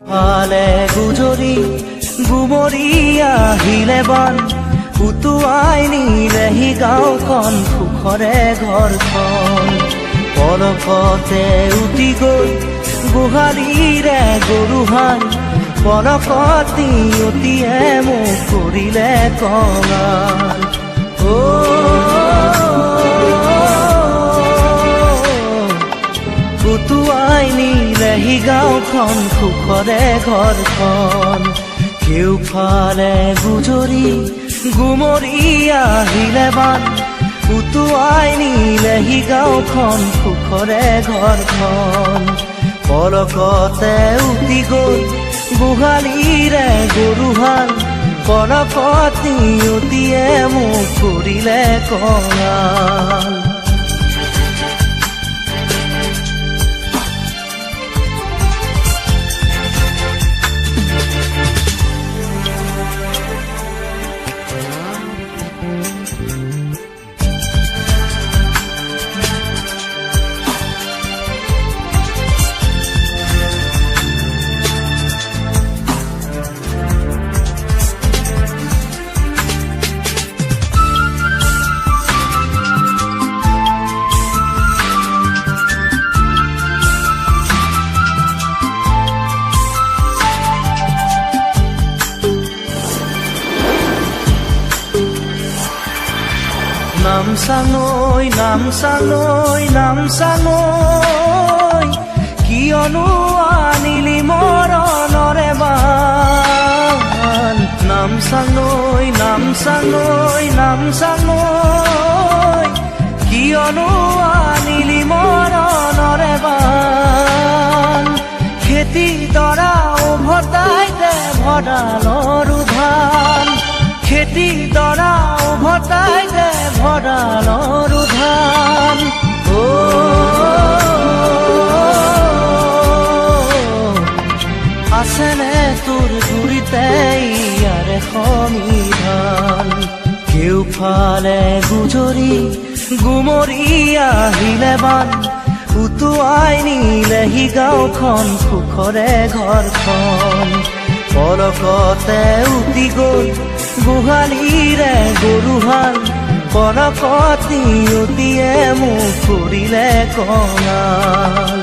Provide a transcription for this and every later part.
ফালে গুজৰি গুমৰি আহিলে বান, উটুৱাই নিলেহি গাঁওখন, সুখৰে ঘৰখন। পলকতে উটি গ'ল গোহালিৰে গৰুহাল, পলকত নিয়তিয়ে মোক কৰিলে কঙাল। অ' উটুৱাই নিলেহি গাঁওখন, সুখৰে ঘৰখন। কেউফালে গুজৰি গুমৰি আহিলে বান, উটুৱাই নিলেহি গাঁওখন, সুখৰে ঘৰখন। পলকতে উটি গ'ল গোহালিৰে গৰুহাল, পলকত নিয়তিয়ে মোক কৰিলে কঙাল। নামচাঙৈ নামচাঙৈ নামচাঙৈ, কিয়নো আনিলি মৰণৰে বান। নামচাঙৈ নামচাঙৈ নামচাঙৈ, কিয়নো আনিলি মৰণৰে বান। খেতি দৰা উভতাই দে ভঁৰালৰ ধান, খেতি দৰা উভতাই দে ভঁৰালৰ ধান। অ' আছেনে তোৰ গুৰিতে ইয়াৰে সমিধান। কেউফালে গুজৰি গুমৰি আহিলে বান, উটুৱাই নিলেহি গাঁওখন, সুখৰে ঘৰখন। পলকতে উটি গ'ল গোহালিৰে গৰুহাল, পলকত নিয়তিয়ে মোক কৰিলে কঙাল।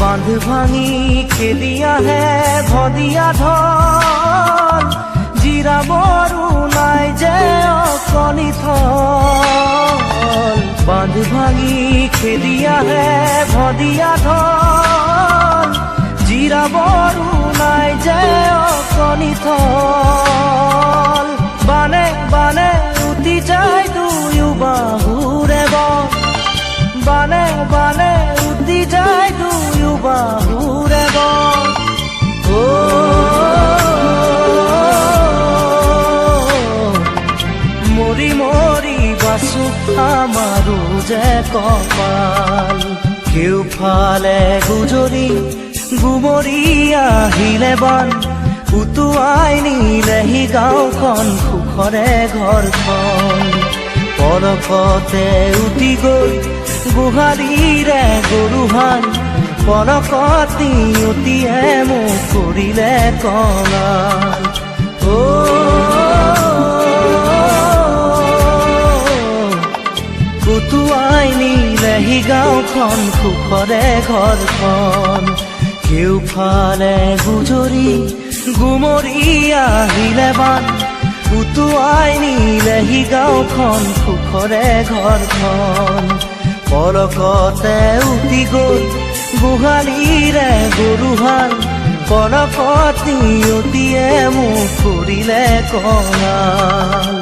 বান্ধ ভাঙি খেদি আহে ভদিয়া ঢল, জিৰাবৰো নাই যে অকণি থল। বান্ধ ভাঙি খেদি আহে ভদিয়া ঢল, জিৰাবৰো নাই যে অকণি থল। বানে বানে উটি যায় দুয়ো বাহুৰে বল, বানে বানে উটি যায় দুয়ো বাহুৰে বল। অ' মৰি মৰি বাচো আমাৰো যে কপাল। কেউফালে গুজৰি গুমৰি আহিলে বান, উটুৱাই নিলেহি গাঁওখন, সুখৰে ঘৰখন। পলকতে উটি গ'ল গোহালিৰে গৰুহাল, পলকত নিয়তিয়ে মোক কৰিলে কঙাল। অ' উটুৱাই নিলেহি গাঁওখন, সুখৰে ঘৰখন। কেউফালে গুজৰি গুমৰি আহিলে বান, উটুৱাই নিলেহি গাঁওখন, সুখৰে ঘৰখন। পলকতে উটি গ'ল গোহালিৰে গৰুহাল, পলকত নিয়তিয়ে মোক কৰিলে কঙাল।